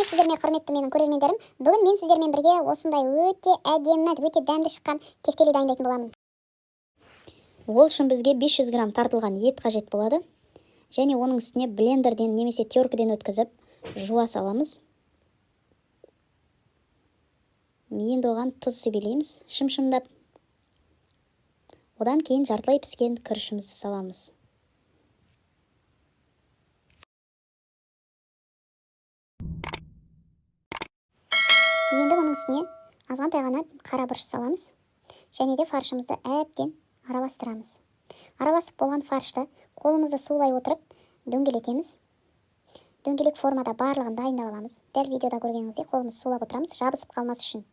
Сәлеметсіздер ме, құрметті менің көрермендерім! Бүгін мен сіздермен бірге осындай өте әдемі, өте дәмді шыққан тефтели дайындайтын боламын. Ол үшін бізге 500 грамм тартылған ет қажет болады. Және оның үстіне блендерден немесе теркіден өткізіп жуа саламыз. Енді оған тұз себелейміз шым-шымдап. Одан кейін жартылай піскен күрішімізді саламыз. Енді оның үстіне азғантай ғана қара бұрыш саламыз. Және де фаршымызды әбден араластырамыз. Араласып болған фаршты қолымызды сулай отырып дөңгелетеміз. Дөңгелек формада барлығын дайындап аламыз. Дәл видеода көргеніңіздей қолымызды сулап отырамыз, жабысып қалмас үшін.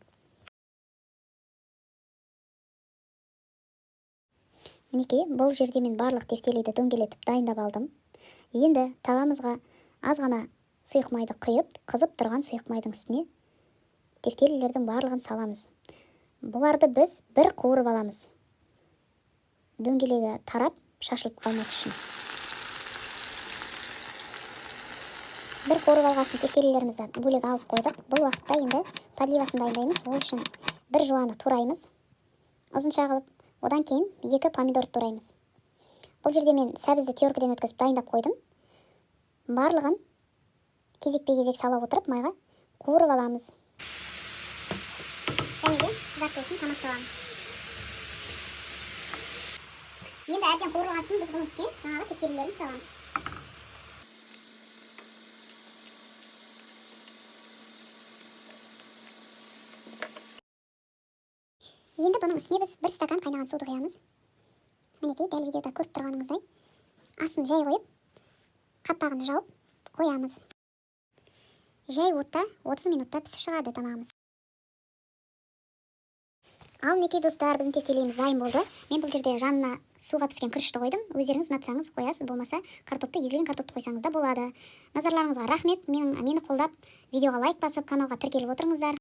Мінекей, бұл жерде мен барлық тефтелиді дөңгелетіп дайындап алдым. Енді табамызға аз ғана сұйық майды құйып, қызып тұрған сұйық майдың үстіне тефтелилердің барлығын саламыз. Бұларды біз бір қуырып аламыз. Дөңгелегі тарап, шашылып қалмас үшін. Бір қуырып алғасын тефтелилерімізді бөлек алып қойдық. Бұл уақытта енді подливасын дайындаймыз. Ол үшін бір жуаны тураймыз, ұзынша қылып. Одан кейін 2 помидор тураймыз. Бұл жерде мен сәбізді теркіден өткізіп дайындап қойдым. Барлығын кезекпе-кезек сала отырып майға қуырып аламыз. Және де қызартылысын тамақ саламыз. Енді әбден қуырылған соң біз бұның үстіне жаңағы тефтелилерін саламыз. Енді бұның үстіне біз 1 стакан қайнаған суды құямыз. Мінекей, дәл видеода көріп тұрғаныңыздай, астын жай қойып, қаппағын жауып қоямыз. Жай отта 30 минутта пісіп шығады тамағымыз. Ал мінекей, достар, біздің тефтелиіміз дайын болды. Мен бұл жерде жанына суға піскен күрішті қойдым. Өздеріңіз ұнатсаңыз қоясыз, болмаса картопты, езілген картопты қойсаңыз да болады. Назарларыңызға рахмет. Мені қолдап, видеоға лайк басып, каналға тіркеліп отырыңыздар.